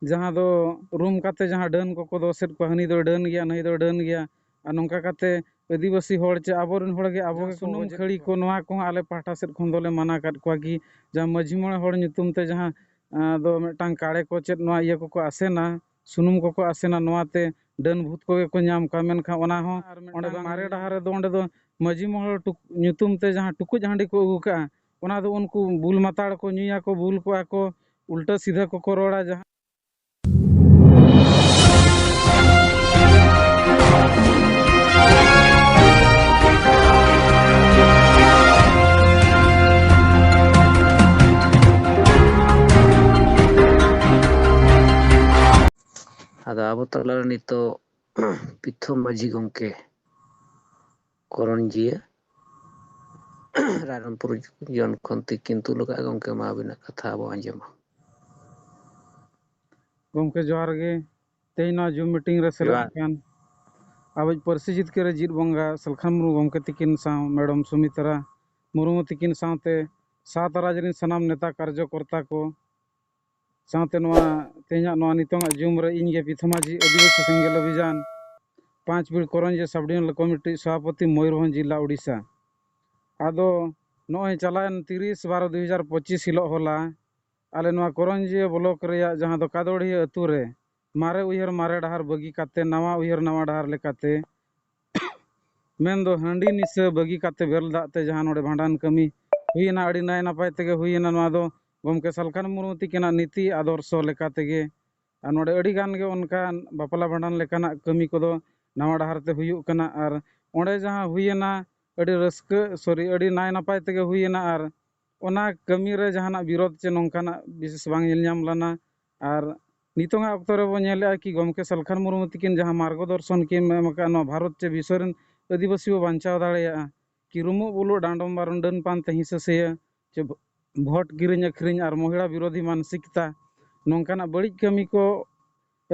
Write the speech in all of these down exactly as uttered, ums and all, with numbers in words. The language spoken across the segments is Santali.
ᱡᱟᱦᱟᱸ ᱫᱚ ᱨᱩᱢ ᱠᱟᱛᱮ ᱡᱟᱦᱟᱸ ᱰᱟᱹᱱ ᱠᱚᱠᱚ ᱫᱚᱥᱮᱫ ᱠᱚᱣᱟ, ᱦᱟᱹᱱᱤ ᱫᱚᱭ ᱰᱟᱹᱱ ᱜᱮᱭᱟ, ᱱᱟᱹᱭ ᱫᱚᱭ ᱰᱟᱹᱱ ᱜᱮᱭᱟ, ᱟᱨ ᱱᱚᱝᱠᱟ ᱠᱟᱛᱮ ᱟᱹᱫᱤᱵᱟᱹᱥᱤ ᱦᱚᱲ ᱪᱮ ᱟᱵᱚᱨᱮᱱ ᱦᱚᱲ ᱜᱮ ᱟᱵᱚ ᱡᱟᱦᱟᱸ ᱜᱮᱠᱚ ᱥᱩᱱᱩᱢ ᱜᱚᱡᱮᱫ ᱠᱷᱟᱹᱲᱤ ᱠᱚᱣᱟ᱾ ᱠᱚ, ᱱᱚᱣᱟ ᱠᱚᱦᱚᱸ ᱟᱞᱮ ᱯᱟᱦᱴᱟ ᱥᱮᱫ ᱠᱷᱚᱱ ᱫᱚᱞᱮ ᱢᱟᱱᱟ ᱠᱟᱫ ᱠᱚᱣᱟ ᱠᱤ ᱡᱟᱦᱟᱸ ᱢᱟᱹᱡᱷᱤ ᱢᱚᱬᱮ ᱦᱚᱲ ᱧᱩᱛᱩᱢ ᱛᱮ ᱡᱟᱦᱟᱸ, ᱟᱸ, ᱫᱚ ᱢᱤᱫᱴᱟᱝ ᱠᱟᱲᱮ ᱠᱚ ᱪᱮᱫ ᱱᱚᱣᱟ ᱤᱭᱟᱹ ᱠᱚᱠᱚ ᱟᱥᱮᱱᱟ, ᱥᱩᱱᱩᱢ ᱠᱚᱠᱚ ᱟᱥᱮᱱᱟ, ᱱᱚᱣᱟ ᱛᱮ ᱰᱟᱹᱱ ᱵᱷᱩᱛ ᱠᱚᱜᱮ ᱠᱚ ᱧᱟᱢ ᱠᱚᱣᱟ᱾ ᱢᱮᱱᱠᱷᱟᱱ ᱚᱱᱟ ᱦᱚᱸ ᱟᱨ ᱚᱸᱰᱮ ᱢᱤᱫᱴᱟᱝ ᱵᱟᱝ ᱢᱟᱨᱮ ᱦᱩᱭᱩᱜ ᱰᱟᱦᱟᱨ ᱨᱮᱫᱚ ᱚᱸᱰᱮ ᱫᱚ ᱢᱟᱹᱡᱷᱤ ᱢᱚᱬᱮ ᱴᱩᱠ-, ᱧᱩᱛᱩᱢ ᱛᱮ ᱡᱟᱦᱟᱸ ᱴᱩᱠᱩᱡ ᱦᱟᱺᱰᱤ ᱠᱚ ᱟᱹᱜᱩ ᱠᱟᱜᱼᱟ, ᱚᱱᱟ ᱫᱚ ᱩᱱᱠᱩ ᱵᱩᱞ ᱢᱟᱛᱟᱲ ᱠᱚ ᱧᱩᱭᱟᱠᱚ, ᱵᱩᱞ ᱠᱚᱜᱼᱟ ᱠᱚ, ᱩᱞᱴᱟᱹ ᱥᱤᱫᱷᱟᱹ ᱠᱚᱠᱚ ᱨᱚᱲᱟ᱾ ᱡᱟᱦᱟᱸ ᱟᱫᱚ ᱟᱵᱚ ᱛᱟᱞᱟᱨᱮ ᱱᱤᱛᱚᱜ ᱯᱤᱛᱷᱚ ᱢᱟᱹᱡᱷᱤ ᱜᱚᱢᱠᱮ ᱠᱚᱨᱚᱱ ᱡᱤᱭᱟᱹ ᱨᱟᱭᱨᱚᱝᱯᱩᱨ ᱡᱚᱱ ᱠᱷᱚᱱ ᱛᱤᱠᱤᱱ ᱛᱩᱞ ᱟᱠᱟᱫ᱾ ᱜᱚᱢᱠᱮ, ᱢᱟ ᱟᱹᱵᱤᱱᱟᱜ ᱠᱟᱛᱷᱟ ᱵᱚ ᱟᱸᱡᱚᱢᱟ᱾ ᱜᱚᱢᱠᱮ, ᱡᱚᱦᱟᱨ ᱜᱮ᱾ ᱛᱮᱦᱮᱧ ᱱᱚᱣᱟ Zoom meeting ᱨᱮ ᱥᱮᱞᱮᱫ ᱡᱚᱦᱟᱨ᱾ ᱟᱠᱟᱱ ᱟᱵᱚᱭᱤᱡ ᱯᱟᱹᱨᱥᱤ ᱡᱤᱛᱠᱟᱹᱨ ᱡᱤᱛ ᱵᱚᱸᱜᱟ ᱥᱟᱞᱠᱷᱟᱱ ᱢᱩᱨᱢᱩ ᱜᱚᱢᱠᱮ ᱛᱤᱠᱤᱱ ᱥᱟᱶ ᱢᱮᱰᱚᱢ ᱥᱩᱢᱤᱛᱨᱟ ᱢᱩᱨᱢᱩ ᱛᱤᱠᱤᱱ ᱥᱟᱶᱛᱮ ᱥᱟᱶᱛᱟ ᱨᱟᱡᱽ ᱨᱤᱱ ᱥᱟᱱᱟᱢ ᱱᱮᱛᱟ ᱠᱟᱨᱡᱚᱠᱚᱨᱛᱟ ᱠᱚ, ᱥᱟᱶᱛᱮ ᱱᱚᱣᱟ ᱛᱮᱦᱮᱧᱟᱜ ᱱᱚᱣᱟ ᱱᱤᱛᱚᱝᱟᱜ Zoom ᱨᱮ ᱤᱧ ᱜᱮ ᱯᱤᱛᱷᱚ ᱢᱟᱹᱡᱷᱤ ᱟᱹᱫᱤᱵᱟᱹᱥᱤ ᱥᱮᱸᱜᱮᱞ ᱚᱵᱷᱤᱡᱟᱱ ᱯᱟᱸᱪ ᱵᱤᱲ Karanjia sub divisional committee ᱥᱚᱵᱷᱟᱯᱚᱛᱤ, Mayurbhanj ᱡᱤᱞᱟ, ᱳᱰᱤᱥᱟ᱾ ᱟᱫᱚ ᱱᱚᱜᱼᱚᱭ ᱪᱟᱞᱟᱣᱮᱱ ᱛᱤᱨᱤᱥ ᱵᱟᱨᱚ ᱫᱩ ᱦᱟᱡᱟᱨ ᱯᱚᱸᱪᱤᱥ ᱦᱤᱞᱳᱜ ᱦᱚᱞᱟ ᱟᱞᱮ ᱱᱚᱣᱟ ᱠᱚᱨᱚᱧᱡᱤᱭᱟᱹ block ᱨᱮᱭᱟᱜ ᱡᱟᱦᱟᱸ ᱫᱚ ᱠᱟᱫᱚᱲᱤᱭᱟᱹ ᱟᱹᱛᱩ ᱨᱮ ᱢᱟᱨᱮ ᱩᱭᱦᱟᱹᱨ ᱢᱟᱨᱮ ᱰᱟᱦᱟᱨ ᱵᱟᱹᱜᱤ ᱠᱟᱛᱮ ᱱᱟᱣᱟ ᱩᱭᱦᱟᱹᱨ ᱱᱟᱣᱟ ᱰᱟᱦᱟᱨ ᱞᱮᱠᱟᱛᱮ ᱢᱮᱱᱫᱚ ᱦᱟᱺᱰᱤ ᱱᱤᱥᱟᱹ ᱵᱟᱹᱜᱤ ᱠᱟᱛᱮ ᱵᱮᱨᱮᱞ ᱫᱟᱜ ᱛᱮ ᱡᱟᱦᱟᱸ ᱱᱚᱰᱮ ᱵᱷᱟᱸᱰᱟᱱ ᱠᱟᱹᱢᱤ ᱦᱩᱭᱮᱱᱟ, ᱟᱹᱰᱤ ᱱᱟᱭ ᱱᱟᱯᱟᱭ ᱛᱮᱜᱮ ᱦᱩᱭᱮᱱᱟ᱾ ᱱᱚᱣᱟ ᱫᱚ ᱜᱚᱢᱠᱮ ᱥᱟᱞᱠᱷᱟᱱ ᱢᱩᱨᱢᱩ ᱛᱤᱠᱤᱱᱟᱜ ᱱᱤᱛᱤ ᱟᱫᱚᱨᱥᱚ ᱞᱮᱠᱟ ᱛᱮᱜᱮ᱾ ᱟᱨ ᱱᱚᱰᱮ ᱟᱹᱰᱤ ᱜᱟᱱ ᱜᱮ ᱚᱱᱠᱟᱱ ᱵᱟᱯᱞᱟ ᱵᱷᱟᱸᱰᱟᱱ ᱞᱮᱠᱟᱱᱟᱜ ᱠᱟᱹᱢᱤ ᱠᱚᱫᱚ ᱱᱟᱣᱟ ᱰᱟᱦᱟᱨ ᱛᱮ ᱦᱩᱭᱩᱜ ᱠᱟᱱᱟ᱾ ᱟᱨ ᱚᱸᱰᱮ ᱡᱟᱦᱟᱸ ᱦᱩᱭᱮᱱᱟ, ᱟᱹᱰᱤ ᱨᱟᱹᱥᱠᱟᱹ, sorry, ᱟᱹᱰᱤ ᱱᱟᱭ ᱱᱟᱯᱟᱭ ᱛᱮᱜᱮ ᱦᱩᱭᱮᱱᱟ᱾ ᱟᱨ ᱚᱱᱟ ᱠᱟᱹᱢᱤ ᱨᱮ ᱡᱟᱦᱟᱱᱟᱜ ᱵᱤᱨᱳᱫᱷ ᱪᱮ ᱱᱚᱝᱠᱟᱱᱟᱜ ᱵᱤᱥᱮᱥ ᱵᱟᱝ ᱧᱮᱞ ᱧᱟᱢ ᱞᱮᱱᱟ᱾ ᱟᱨ ᱱᱤᱛᱚᱝᱟᱜ ᱚᱠᱛᱚ ᱨᱮᱵᱚ ᱧᱮᱞᱮᱜᱼᱟ ᱠᱤ ᱜᱚᱢᱠᱮ ᱥᱟᱞᱠᱷᱟᱱ ᱢᱩᱨᱢᱩ ᱛᱤᱠᱤᱱ ᱡᱟᱦᱟᱸ ᱢᱟᱨᱜᱚ ᱫᱚᱨᱥᱚᱱ ᱠᱤᱱ ᱮᱢ ᱟᱠᱟᱫ, ᱱᱚᱣᱟ ᱵᱷᱟᱨᱚᱛ ᱪᱮ ᱵᱤᱥᱥᱚ ᱨᱮᱱ ᱟᱹᱫᱤᱵᱟᱹᱥᱤ ᱵᱚ ᱵᱟᱧᱪᱟᱣ ᱫᱟᱲᱮᱭᱟᱜᱼᱟ ᱠᱤ ᱨᱩᱢᱩᱜ ᱵᱩᱞᱩᱜ ᱰᱟᱸᱰᱚᱢ ᱵᱟᱨᱚᱱ ᱰᱟᱹᱱ ᱯᱟᱱᱛᱮ ᱦᱤᱸᱥᱟᱹ ᱥᱮᱭᱟᱹ ᱪᱮ ᱵᱷᱚ-, ᱵᱷᱳᱴ ᱠᱤᱨᱤᱧ ᱟᱹᱠᱷᱨᱤᱧ ᱟᱨ ᱢᱚᱦᱤᱲᱟ ᱵᱤᱨᱳᱫᱷᱤ ᱢᱟᱱᱥᱤᱠᱛᱟ, ᱱᱚᱝᱠᱟᱱᱟᱜ ᱵᱟᱹᱲᱤᱡ ᱠᱟᱹᱢᱤ ᱠᱚ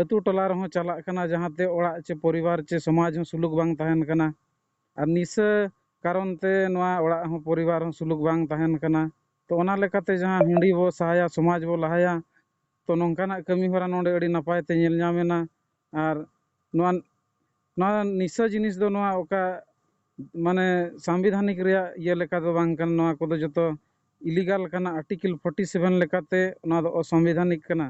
ᱟᱹᱛᱩ ᱴᱚᱞᱟ ᱨᱮᱦᱚᱸ ᱪᱟᱞᱟᱜ ᱠᱟᱱᱟ, ᱡᱟᱦᱟᱸᱛᱮ ᱚᱲᱟᱜ ᱪᱮ ᱯᱚᱨᱤᱵᱟᱨ ᱪᱮ ᱥᱚᱢᱟᱡᱽ ᱦᱚᱸ ᱥᱩᱞᱩᱠ ᱵᱟᱝ ᱛᱟᱦᱮᱱ ᱠᱟᱱᱟ᱾ ᱟᱨ ᱱᱤᱥᱟᱹ ᱠᱟᱨᱚᱱ ᱛᱮ ᱱᱚᱣᱟ ᱚᱲᱟᱜ ᱦᱚᱸ ᱯᱚᱨᱤᱵᱟᱨ ᱦᱚᱸ ᱥᱩᱞᱩᱠ ᱵᱟᱝ ᱛᱟᱦᱮᱱ ᱠᱟᱱᱟ᱾ ᱛᱚ ᱚᱱᱟ ᱞᱮᱠᱟᱛᱮ ᱡᱟᱦᱟᱸ ᱦᱟᱺᱰᱤ ᱵᱚ ᱥᱟᱦᱟᱭᱟ, ᱥᱚᱢᱟᱡᱽ ᱵᱚ ᱞᱟᱦᱟᱭᱟ, ᱛᱚ ᱱᱚᱝᱠᱟᱱᱟᱜ ᱠᱟᱹᱢᱤ ᱦᱚᱨᱟ ᱱᱚᱰᱮ ᱟᱹᱰᱤ ᱱᱟᱯᱟᱭ ᱛᱮ ᱧᱮᱞ ᱧᱟᱢ ᱮᱱᱟ᱾ ᱟᱨ ᱱᱚᱣᱟ ᱱᱚᱣᱟ ᱱᱤᱥᱟᱹ ᱡᱤᱱᱤᱥ ᱫᱚ ᱱᱚᱣᱟ ᱚᱠᱟ ᱢᱟᱱᱮ ᱥᱟᱝᱵᱤᱫᱷᱟᱱᱤᱠ ᱨᱮᱭᱟᱜ ᱤᱭᱟᱹ ᱞᱮᱠᱟ ᱫᱚ ᱵᱟᱝ ᱠᱟᱱᱟ᱾ ᱱᱚᱣᱟ ᱠᱚᱫᱚ ᱡᱚᱛᱚ ᱤᱞᱤᱜᱟᱞ ᱠᱟᱱᱟ᱾ ᱟᱨᱴᱤᱠᱮᱞ ᱯᱷᱳᱨᱴᱤ ᱥᱮᱵᱷᱮᱱ ᱞᱮᱠᱟᱛᱮ ᱱᱚᱣᱟ ᱫᱚ ᱚᱥᱟᱝᱵᱤᱫᱷᱟᱱᱤᱠ ᱠᱟᱱᱟ᱾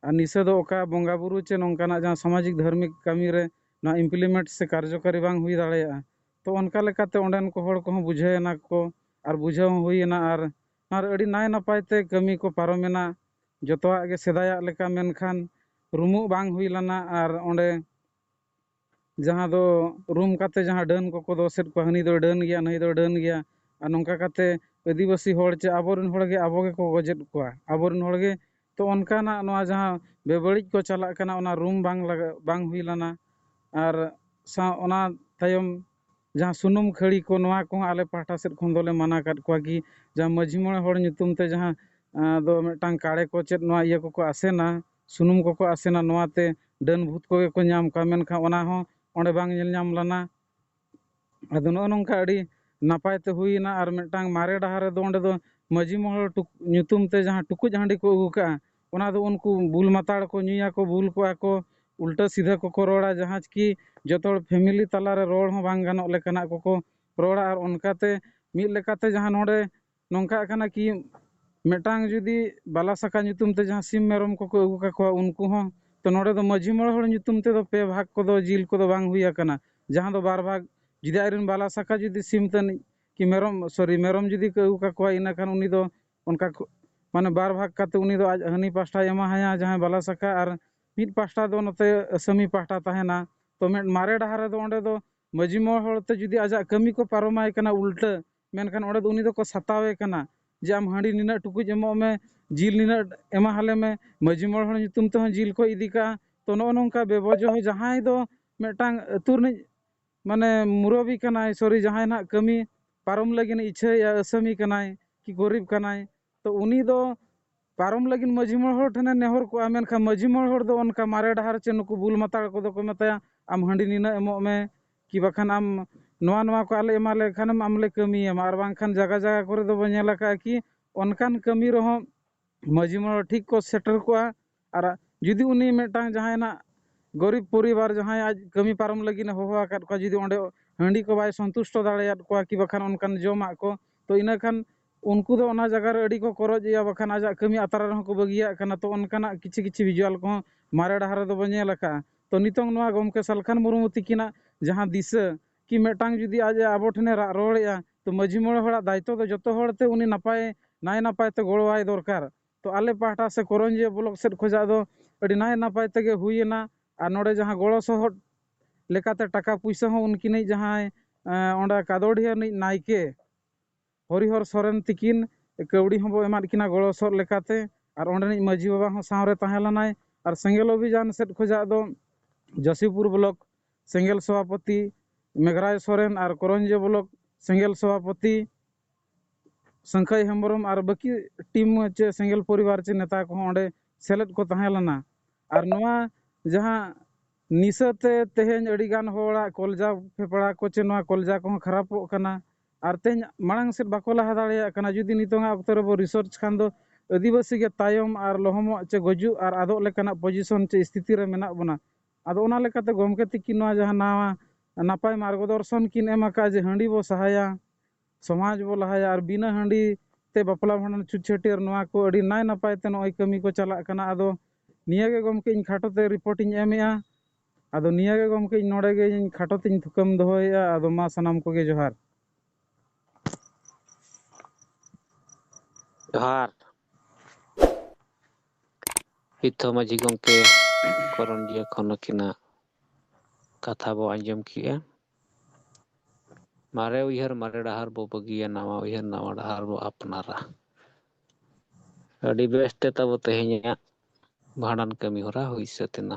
ᱟᱨ ᱱᱤᱥᱟᱹ ᱫᱚ ᱚᱠᱟ ᱵᱚᱸᱜᱟ ᱵᱩᱨᱩ ᱪᱮ ᱱᱚᱝᱠᱟᱱᱟᱜ ᱡᱟᱦᱟᱸ ᱥᱟᱢᱟᱡᱤᱠ ᱫᱷᱟᱨᱢᱤᱠ ᱠᱟᱹᱢᱤ ᱨᱮ ᱱᱚᱣᱟ ᱤᱢᱯᱞᱤᱢᱮᱱᱴ ᱥᱮ ᱠᱟᱨᱡᱚᱠᱟᱨᱤ ᱵᱟᱝ ᱦᱩᱭ ᱫᱟᱲᱮᱭᱟᱜᱼᱟ᱾ ᱛᱚ ᱚᱱᱠᱟ ᱞᱮᱠᱟᱛᱮ ᱚᱸᱰᱮᱱ ᱠᱚ ᱦᱚᱲ ᱠᱚᱦᱚᱸ ᱵᱩᱡᱷᱟᱹᱣ ᱮᱱᱟ ᱠᱚ ᱟᱨ ᱵᱩᱡᱷᱟᱹᱣ ᱦᱚᱸ ᱦᱩᱭ ᱮᱱᱟ᱾ ᱟᱨ ᱟᱨ ᱟᱹᱰᱤ ᱱᱟᱭ ᱱᱟᱯᱟᱭ ᱛᱮ ᱠᱟᱹᱢᱤ ᱠᱚ ᱯᱟᱨᱚᱢᱮᱱᱟ᱾ ᱡᱚᱛᱚᱣᱟᱜ ᱜᱮ ᱥᱮᱫᱟᱭᱟᱜ ᱞᱮᱠᱟ, ᱢᱮᱱᱠᱷᱟᱱ ᱨᱩᱢᱩᱜ ᱵᱟᱝ ᱦᱩᱭ ᱞᱮᱱᱟ᱾ ᱟᱨ ᱚᱸᱰᱮ ᱡᱟᱦᱟᱸ ᱫᱚ ᱨᱩᱢ ᱠᱟᱛᱮ ᱡᱟᱦᱟᱸ ᱰᱟᱹᱱ ᱠᱚᱠᱚ ᱫᱚᱥᱮᱫ ᱠᱚᱣᱟ, ᱦᱟᱹᱱᱤ ᱫᱚ ᱰᱟᱹᱱ ᱜᱮᱭᱟ, ᱱᱟᱹᱭ ᱫᱚ ᱰᱟᱹᱱ ᱜᱮᱭᱟ, ᱟᱨ ᱱᱚᱝᱠᱟ ᱠᱟᱛᱮ ᱟᱹᱫᱤᱵᱟᱹᱥᱤ ᱦᱚᱲ ᱪᱮ ᱟᱵᱚᱨᱮᱱ ᱦᱚᱲ ᱜᱮ ᱟᱵᱚ ᱜᱮᱠᱚ ᱜᱚᱡᱮᱫ ᱠᱚᱣᱟ, ᱟᱵᱚᱨᱮᱱ ᱦᱚᱲ ᱜᱮ᱾ ᱛᱚ ᱚᱱᱠᱟᱱᱟᱜ ᱱᱚᱣᱟ ᱡᱟᱦᱟᱸ ᱵᱮᱵᱟᱹᱲᱤᱡ ᱠᱚ ᱪᱟᱞᱟᱜ ᱠᱟᱱᱟ, ᱚᱱᱟ ᱨᱩᱢ ᱵᱟᱝ ᱞᱟᱜᱟ ᱵᱟᱝ ᱦᱩᱭ ᱞᱮᱱᱟ᱾ ᱟᱨ ᱥᱟᱶ ᱚᱱᱟ ᱛᱟᱭᱚᱢ ᱡᱟᱦᱟᱸ ᱥᱩᱱᱩᱢ ᱠᱷᱟᱹᱲᱤ ᱠᱚ, ᱱᱚᱣᱟ ᱠᱚᱦᱚᱸ ᱟᱞᱮ ᱯᱟᱦᱴᱟ ᱥᱮᱫ ᱠᱷᱚᱱ ᱫᱚᱞᱮ ᱢᱟᱱᱟ ᱠᱟᱫ ᱠᱚᱣᱟ ᱠᱤ ᱡᱟᱦᱟᱸ ᱢᱟᱹᱡᱷᱤ ᱢᱚᱬᱮ ᱦᱚᱲ ᱧᱩᱛᱩᱢ ᱛᱮ ᱡᱟᱦᱟᱸ ᱟᱸ, ᱫᱚ ᱢᱤᱫᱴᱟᱝ ᱠᱟᱲᱮ ᱠᱚ ᱪᱮᱫ ᱱᱚᱣᱟ ᱤᱭᱟᱹ ᱠᱚᱠᱚ ᱟᱥᱮᱱᱟ, ᱥᱩᱱᱩᱢ ᱠᱚᱠᱚ ᱟᱥᱮᱱᱟ, ᱱᱚᱣᱟᱛᱮ ᱰᱟᱹᱱ ᱵᱷᱩᱛ ᱠᱚᱜᱮ ᱠᱚ ᱧᱟᱢ ᱠᱚᱣᱟ, ᱢᱮᱱᱠᱷᱟᱱ ᱚᱱᱟ ᱦᱚᱸ ᱚᱸᱰᱮ ᱵᱟᱝ ᱧᱮᱞ ᱧᱟᱢ ᱞᱮᱱᱟ᱾ ᱟᱫᱚ ᱱᱚᱜᱼᱚ ᱱᱚᱝᱠᱟ ᱟᱹᱰᱤ ᱱᱟᱯᱟᱭ ᱛᱮ ᱦᱩᱭᱮᱱᱟ᱾ ᱟᱨ ᱢᱤᱫᱴᱟᱝ ᱢᱟᱨᱮ ᱰᱟᱦᱟᱨ ᱨᱮᱫᱚ ᱚᱸᱰᱮ ᱫᱚ ᱢᱟᱹᱡᱷᱤ ᱢᱚᱬᱮ ᱴᱩᱠ-, ᱧᱩᱛᱩᱢ ᱛᱮ ᱡᱟᱦᱟᱸ ᱴᱩᱠᱩᱡ ᱦᱟᱺᱰᱤ ᱠᱚ ᱟᱹᱜᱩ ᱠᱟᱜᱼᱟ, ᱚᱱᱟ ᱫᱚ ᱩᱱᱠᱩ ᱵᱩᱞ ᱢᱟᱛᱟᱲ ᱠᱚ ᱧᱩᱭᱟᱠᱚ, ᱵᱩᱞ ᱠᱚᱜᱼᱟ ᱠᱚ, ᱩᱞᱴᱟᱹ ᱥᱤᱫᱷᱟᱹ ᱠᱚᱠᱚ ᱨᱚᱲᱟ, ᱡᱟᱦᱟᱸ ᱪᱤᱠᱤ ᱡᱚᱛᱚ ᱦᱚᱲ ᱯᱷᱮᱢᱮᱞᱤ ᱛᱟᱞᱟᱨᱮ ᱨᱚᱲ ᱦᱚᱸ ᱵᱟᱝ ᱜᱟᱱᱚᱜ ᱞᱮᱠᱟᱱᱟᱜ ᱠᱚᱠᱚ ᱨᱚᱲᱟ᱾ ᱟᱨ ᱚᱱᱠᱟᱛᱮ ᱢᱤᱫ ᱞᱮᱠᱟᱛᱮ ᱡᱟᱦᱟᱸ ᱱᱚᱰᱮ ᱱᱚᱝᱠᱟᱜ ᱠᱟᱱᱟ ᱠᱤ ᱢᱤᱫᱴᱟᱝ ᱡᱩᱫᱤ ᱵᱟᱞᱟ ᱥᱟᱠᱟ ᱧᱩᱛᱩᱢ ᱛᱮ ᱡᱟᱦᱟᱸ ᱥᱤᱢ ᱢᱮᱨᱚᱢ ᱠᱚᱠᱚ ᱟᱹᱜᱩ ᱠᱟᱠᱚᱣᱟ ᱩᱱᱠᱩ ᱦᱚᱸ, ᱛᱚ ᱱᱚᱰᱮ ᱫᱚ ᱢᱟᱹᱡᱷᱤ ᱢᱚᱬᱮ ᱦᱚᱲ ᱧᱩᱛᱩᱢ ᱛᱮᱫᱚ ᱯᱮ ᱵᱷᱟᱜᱽ ᱠᱚᱫᱚ ᱡᱤᱞ ᱠᱚᱫᱚ ᱵᱟᱝ ᱦᱩᱭ ᱟᱠᱟᱱᱟ᱾ ᱡᱟᱦᱟᱸ ᱫᱚ ᱵᱟᱨ ᱵᱷᱟᱜᱽ, ᱡᱩᱫᱤ ᱟᱡᱨᱮᱱ ᱵᱟᱞᱟ ᱥᱟᱠᱟ ᱡᱩᱫᱤ ᱥᱤᱢ ᱛᱟᱹᱱᱤᱡ ᱠᱤ ᱢᱮᱨᱚᱢ, ᱥᱚᱨᱤ, ᱢᱮᱨᱚᱢ ᱡᱩᱫᱤ ᱠᱚ ᱟᱹᱜᱩ ᱠᱟᱠᱚᱣᱟ, ᱤᱱᱟᱹᱠᱷᱟᱱ ᱩᱱᱤ ᱫᱚ ᱚᱱᱠᱟ ᱠᱚ-, ᱢᱟᱱᱮ ᱵᱟᱨ ᱵᱷᱟᱜᱽ ᱠᱟᱛᱮ ᱩᱱᱤ ᱫᱚ ᱟᱡ ᱦᱟᱹᱱᱤ ᱯᱟᱥᱴᱟᱭ ᱮᱢᱟᱦᱟᱭᱟ ᱡᱟᱦᱟᱸᱭ ᱵᱟᱞᱟ ᱥᱟᱠᱟ, ᱟᱨ ᱢᱤᱫ ᱯᱟᱥᱴᱟ ᱫᱚ ᱱᱚᱛᱮ ᱟᱹᱥᱟᱹᱢᱤ ᱯᱟᱦᱴᱟ ᱛᱟᱦᱮᱱᱟ᱾ ᱛᱚ ᱢᱤᱫ ᱢᱟᱨᱮ ᱰᱟᱦᱟᱨ ᱨᱮᱫᱚ ᱚᱸᱰᱮ ᱫᱚ ᱢᱟᱹᱡᱷᱤ ᱢᱚᱬᱮ ᱦᱚᱲ ᱛᱮ ᱡᱩᱫᱤ ᱟᱡᱟᱜ ᱠᱟᱹᱢᱤ ᱠᱚ ᱯᱟᱨᱚᱢᱟᱭ ᱠᱟᱱᱟ ᱩᱞᱴᱟᱹ, ᱢᱮᱱᱠᱷᱟᱱ ᱚᱸᱰᱮ ᱫᱚ ᱩᱱᱤ ᱫᱚᱠᱚ ᱥᱟᱛᱟᱣᱮ ᱠᱟᱱᱟ ᱡᱮ ᱟᱢ ᱦᱟᱺᱰᱤ ᱱᱤᱱᱟᱹᱜ ᱴᱩᱠᱩᱡ ᱮᱢᱚᱜ ᱢᱮ, ᱡᱤᱞ ᱱᱤᱱᱟᱹᱜ ᱮᱢᱟᱦᱟᱞᱮ ᱢᱮ᱾ ᱢᱟᱹᱡᱷᱤ ᱢᱚᱬᱮ ᱦᱚᱲ ᱧᱩᱛᱩᱢ ᱛᱮᱦᱚᱸ ᱡᱤᱞ ᱠᱚ ᱤᱫᱤ ᱠᱟᱜᱼᱟ᱾ ᱛᱚ ᱱᱚᱜᱼᱚ ᱱᱚᱝᱠᱟ ᱵᱮᱵᱚᱡᱚᱦᱚ ᱡᱟᱦᱟᱸᱭ ᱫᱚ ᱢᱤᱫᱴᱟᱝ ᱟᱹᱛᱩ ᱨᱤᱱᱤᱡ ᱢᱟᱱᱮ ᱢᱩᱨᱚᱵᱤ ᱠᱟᱱᱟᱭ, ᱥᱚᱨᱤ, ᱡᱟᱦᱟᱸᱭ ᱱᱟᱦᱟᱜ ᱠᱟᱹᱢᱤ ᱯᱟᱨᱚᱢ ᱞᱟᱹᱜᱤᱫ ᱤᱪᱪᱷᱟᱹᱭᱮᱫᱼᱟ, ᱟᱹᱥᱟᱹᱢᱤ ᱠᱟᱱᱟᱭ ᱠᱤ ᱜᱚᱨᱤᱵ ᱠᱟᱱᱟᱭ, ᱛᱚ ᱩᱱᱤ ᱫᱚ ᱯᱟᱨᱚᱢ ᱞᱟᱹᱜᱤᱫ ᱢᱟᱹᱡᱷᱤ ᱢᱚᱬᱮ ᱦᱚᱲ ᱴᱷᱮᱱᱮ ᱱᱮᱦᱚᱨ ᱠᱚᱜᱼᱟ, ᱢᱮᱱᱠᱷᱟᱱ ᱢᱟᱹᱡᱷᱤ ᱢᱚᱬᱮ ᱦᱚᱲ ᱫᱚ ᱚᱱᱠᱟ ᱢᱟᱨᱮ ᱰᱟᱦᱟᱨ ᱪᱮ ᱱᱩᱠᱩ ᱵᱩᱞ ᱢᱟᱛᱟᱲ ᱠᱚᱫᱚ ᱠᱚ ᱢᱮᱛᱟᱭᱟ, "ᱟᱢ ᱦᱟᱺᱰᱤ ᱱᱤᱱᱟᱹᱜ ᱮᱢᱚᱜ ᱢᱮ, ᱠᱤ ᱵᱟᱠᱷᱟᱱ ᱟᱢ ᱱᱚᱣᱟ ᱱᱚᱣᱟ ᱠᱚ ᱟᱞᱮ ᱮᱢᱟ ᱞᱮ ᱠᱷᱟᱱᱮᱢ ᱟᱢ ᱞᱮ ᱠᱟᱹᱢᱤᱭᱟᱢᱟ", ᱟᱨ ᱵᱟᱝᱠᱷᱟᱱ ᱡᱟᱭᱜᱟ ᱡᱟᱭᱜᱟ ᱠᱚᱨᱮ ᱫᱚᱵᱚ ᱧᱮᱞ ᱟᱠᱟᱫᱼᱟ ᱠᱤ ᱚᱱᱠᱟᱱ ᱠᱟᱹᱢᱤ ᱨᱮᱦᱚᱸ ᱢᱟᱹᱡᱷᱤ ᱢᱚᱬᱮ ᱴᱷᱤᱠ ᱠᱚ ᱥᱮᱴᱮᱨ ᱠᱚᱜᱼᱟ᱾ ᱟᱨ ᱡᱩᱫᱤ ᱩᱱᱤ ᱢᱤᱫᱴᱟᱝ ᱡᱟᱦᱟᱸᱭ ᱱᱟᱜ ᱜᱚᱨᱤᱵᱽ ᱯᱚᱨᱤᱵᱟᱨ ᱡᱟᱦᱟᱸᱭ ᱟᱡ ᱠᱟᱹᱢᱤ ᱯᱟᱨᱚᱢ ᱞᱟᱹᱜᱤᱫ ᱮ ᱦᱚᱦᱚ ᱟᱠᱟᱫ ᱠᱚᱣᱟ, ᱡᱩᱫᱤ ᱚᱸᱰᱮ ᱦᱟᱺᱰᱤ ᱠᱚ ᱵᱟᱭ ᱥᱚᱱᱛᱩᱥᱴᱚ ᱫᱟᱲᱮᱭᱟᱫ ᱠᱚᱣᱟ ᱠᱤ ᱵᱟᱠᱷᱟᱱ ᱚᱱᱠᱟᱱ ᱡᱚᱢᱟᱜ ᱠᱚ, ᱛᱚ ᱤᱱᱟᱹ ᱠᱷᱟᱱ ᱩᱱᱠᱩ ᱫᱚ ᱚᱱᱟ ᱡᱟᱭᱜᱟ ᱨᱮ ᱟᱹᱰᱤ ᱠᱚ ᱠᱚᱨᱚᱡ ᱮᱭᱟ, ᱵᱟᱠᱷᱟᱱ ᱟᱡᱟᱜ ᱠᱟᱹᱢᱤ ᱟᱛᱨᱟ ᱨᱮᱦᱚᱸ ᱠᱚ ᱵᱟᱹᱜᱤᱭᱟᱜ ᱠᱟᱱᱟ᱾ ᱛᱚ ᱚᱱᱠᱟᱱᱟᱜ ᱠᱤᱪᱷᱩ ᱠᱤᱪᱷᱩ ᱵᱷᱤᱡᱩᱣᱟᱞ ᱠᱚᱦᱚᱸ ᱢᱟᱨᱮ ᱰᱟᱦᱟᱨ ᱨᱮᱫᱚ ᱵᱚ ᱧᱮᱞ ᱟᱠᱟᱫᱼᱟ᱾ ᱛᱚ ᱱᱤᱛᱚᱝ ᱱᱚᱣᱟ ᱜᱚᱢᱠᱮ ᱥᱟᱞᱠᱷᱟᱱ ᱢᱩᱨᱢᱩ ᱛᱤᱠᱤᱱᱟᱜ ᱡᱟᱦᱟᱸ ᱫᱤᱥᱟᱹ ᱠᱤ ᱢᱤᱫᱴᱟᱝ ᱡᱩᱫᱤ ᱟᱡ ᱟᱵᱚ ᱴᱷᱮᱱᱮ ᱨᱟᱜ ᱨᱚᱲᱮᱜᱼᱟ, ᱛᱚ ᱢᱟᱹᱡᱷᱤ ᱢᱚᱬᱮ ᱦᱚᱲᱟᱜ ᱫᱟᱭᱤᱛᱛᱚ ᱫᱚ ᱡᱚᱛᱚ ᱦᱚᱲ ᱛᱮ ᱩᱱᱤ ᱱᱟᱯᱟᱭ, ᱱᱟᱭ ᱱᱟᱯᱟᱭ ᱛᱮ ᱜᱚᱲᱚᱣᱟᱭ ᱫᱚᱨᱠᱟᱨ᱾ ᱛᱚ ᱟᱞᱮ ᱯᱟᱦᱴᱟ ᱥᱮ ᱠᱚᱨᱚᱧᱡᱤᱭᱟᱹ ᱵᱞᱚᱠ ᱥᱮᱫ ᱠᱷᱚᱱᱟᱜ ᱫᱚ ᱟᱹᱰᱤ ᱱᱟᱭ ᱱᱟᱯᱟᱭ ᱛᱮᱜᱮ ᱦᱩᱭᱮᱱᱟ᱾ ᱟᱨ ᱱᱚᱰᱮ ᱡᱟᱦᱟᱸ ᱜᱚᱲᱚ ᱥᱚᱦᱚᱫ ᱞᱮᱠᱟᱛᱮ ᱴᱟᱠᱟ ᱯᱩᱭᱥᱟᱹ ᱦᱚᱸ ᱩᱱᱠᱤᱱᱤᱡ ᱡᱟᱦᱟᱸᱭ, ᱮᱸ, ᱚᱸᱰᱮ ᱠᱟᱫᱚᱲᱤᱭᱟᱹ ᱨᱤᱱᱤᱡ ᱱᱟᱭᱠᱮ ᱦᱚᱨᱤᱦᱚᱨ ᱥᱚᱨᱮᱱ ᱛᱤᱠᱤᱱ ᱠᱟᱹᱣᱰᱤ ᱦᱚᱸᱵᱚ ᱮᱢᱟᱫ ᱠᱤᱱᱟ ᱜᱚᱲᱚ ᱥᱚᱦᱚᱫ ᱞᱮᱠᱟᱛᱮ᱾ ᱟᱨ ᱚᱸᱰᱮᱱᱤᱡ ᱢᱟᱹᱡᱷᱤ ᱵᱟᱵᱟ ᱦᱚᱸ ᱥᱟᱶᱨᱮ ᱛᱟᱦᱮᱸ ᱞᱮᱱᱟᱭ᱾ ᱟᱨ ᱥᱮᱸᱜᱮᱞ ᱚᱵᱷᱤᱡᱟᱱ ᱥᱮᱫ ᱠᱷᱚᱱᱟᱜ ᱫᱚ ᱡᱟᱹᱥᱤᱯᱩᱨ ᱵᱞᱚᱠ ᱥᱮᱸᱜᱮᱞ ᱥᱚᱵᱷᱟᱯᱚᱛᱤ ᱢᱮᱜᱷᱨᱟᱭ ᱥᱚᱨᱮᱱ ᱟᱨ ᱠᱚᱨᱚᱧᱡᱤᱭᱟᱹ ᱵᱞᱚᱠ ᱥᱮᱸᱜᱮᱞ ᱥᱚᱵᱷᱟᱯᱚᱛᱤ ᱥᱟᱹᱝᱠᱷᱟᱹᱭ ᱦᱮᱢᱵᱨᱚᱢ ᱟᱨ ᱵᱟᱹᱠᱤ ᱴᱤᱢ ᱪᱮ ᱥᱮᱸᱜᱮᱞ ᱯᱚᱨᱤᱵᱟᱨ ᱪᱮ ᱱᱮᱛᱟ ᱠᱚᱦᱚᱸ ᱚᱸᱰᱮ ᱥᱮᱞᱮᱫ ᱠᱚ ᱛᱟᱦᱮᱸ ᱞᱮᱱᱟ᱾ ᱟᱨ ᱱᱚᱣᱟ ᱡᱟᱦᱟᱸ ᱱᱤᱥᱟᱹ ᱛᱮ ᱛᱮᱦᱮᱧ ᱟᱹᱰᱤ ᱜᱟᱱ ᱦᱚᱲᱟᱜ ᱠᱚᱞᱡᱟ ᱯᱷᱮᱯᱲᱟ ᱠᱚ ᱪᱮ ᱱᱚᱣᱟ ᱠᱚᱞᱡᱟ ᱠᱚᱦᱚᱸ ᱠᱷᱟᱨᱟᱯᱚᱜ ᱠᱟᱱᱟ᱾ ᱟᱨ ᱛᱮᱦᱮᱧ ᱢᱟᱲᱟᱝ ᱥᱮᱫ ᱵᱟᱠᱚ ᱞᱟᱦᱟ ᱫᱟᱲᱮᱭᱟᱜ ᱠᱟᱱᱟ᱾ ᱡᱩᱫᱤ ᱱᱤᱛᱚᱝᱟᱜ ᱚᱠᱛᱚ ᱨᱮᱵᱚ ᱨᱤᱥᱟᱨᱪ ᱠᱷᱟᱱ ᱫᱚ ᱟᱹᱫᱤᱵᱟᱹᱥᱤ ᱜᱮ ᱛᱟᱭᱚᱢ ᱟᱨ ᱞᱚᱦᱚᱢᱚᱜ ᱪᱮ ᱜᱩᱡᱩᱜ ᱟᱨ ᱟᱫᱚᱜ ᱞᱮᱠᱟᱱᱟᱜ ᱯᱚᱡᱤᱥᱚᱱ ᱪᱮ ᱥᱛᱷᱤᱛᱤ ᱨᱮ ᱢᱮᱱᱟᱜ ᱵᱚᱱᱟ᱾ ᱟᱫᱚ ᱚᱱᱟ ᱞᱮᱠᱟᱛᱮ ᱜᱚᱢᱠᱮ ᱛᱤᱠᱤᱱ ᱱᱚᱣᱟ ᱡᱟᱦᱟᱸ ᱱᱟᱣᱟ ᱱᱟᱯᱟᱭ ᱢᱟᱨᱜᱚᱫᱚᱨᱥᱚᱱ ᱠᱤᱱ ᱮᱢ ᱟᱠᱟᱫᱼᱟ ᱡᱮ ᱦᱟᱺᱰᱤ ᱵᱚ ᱥᱟᱦᱟᱭᱟ, ᱥᱚᱢᱟᱡᱽ ᱵᱚ ᱞᱟᱦᱟᱭᱟ, ᱟᱨ ᱵᱤᱱᱟᱹ ᱦᱟᱺᱰᱤ ᱛᱮ ᱵᱟᱯᱞᱟ ᱵᱷᱟᱸᱰᱟᱱ ᱪᱷᱩᱛ ᱪᱷᱟᱹᱴᱭᱟᱹᱨ, ᱱᱚᱣᱟ ᱠᱚ ᱟᱹᱰᱤ ᱱᱟᱭ ᱱᱟᱯᱟᱭ ᱛᱮ ᱱᱚᱜᱼᱚᱭ ᱠᱟᱹᱢᱤ ᱠᱚ ᱪᱟᱞᱟᱜ ᱠᱟᱱᱟ᱾ ᱟᱫᱚ ᱱᱤᱭᱟᱹ ᱜᱮ ᱜᱚᱢᱠᱮ ᱤᱧ ᱠᱷᱟᱴᱚ ᱛᱮ ᱨᱤᱯᱳᱨᱴ ᱤᱧ ᱮᱢᱮᱜᱼᱟ᱾ ᱟᱫᱚ ᱱᱤᱭᱟᱹ ᱜᱮ ᱜᱚᱢᱠᱮ ᱤᱧ ᱱᱚᱰᱮ ᱜᱮ ᱤᱧ ᱠᱷᱟᱴᱚ ᱛᱮᱧ ᱛᱷᱩᱠᱟᱹᱢ ᱫᱚᱦᱚᱭᱮᱜᱼᱟ᱾ ᱟᱫᱚ ᱢᱟ ᱥᱟᱱᱟᱢ ᱠᱚᱜᱮ ᱡᱚᱦᱟᱨ᱾ ᱡᱚᱦᱟᱨ᱾ ᱱᱤᱛ ᱦᱚᱸ ᱢᱟᱹᱡᱷᱤ ᱜᱚᱢᱠᱮ ᱠᱚᱨᱚᱱ ᱡᱤᱭᱟᱹ ᱠᱷᱚᱱ ᱟᱹᱠᱤᱱᱟᱜ ᱠᱟᱛᱷᱟ ᱵᱚ ᱟᱸᱡᱚᱢ ᱠᱮᱜᱼᱟ᱾ ᱢᱟᱨᱮ ᱩᱭᱦᱟᱹᱨ ᱢᱟᱨᱮ ᱰᱟᱦᱟᱨ ᱵᱚ ᱵᱟᱹᱜᱤᱭᱟ, ᱱᱟᱣᱟ ᱩᱭᱦᱟᱹᱨ ᱱᱟᱣᱟ ᱰᱟᱦᱟᱨ ᱵᱚ ᱟᱯᱱᱟᱨᱟ᱾ ᱟᱹᱰᱤ ᱵᱮᱥ ᱛᱮ ᱛᱟᱵᱚ ᱛᱮᱦᱮᱧᱟᱜ ᱵᱷᱟᱸᱰᱟᱱ ᱠᱟᱹᱢᱤ ᱦᱚᱨᱟ ᱦᱩᱭ ᱥᱟᱹᱛ ᱮᱱᱟ᱾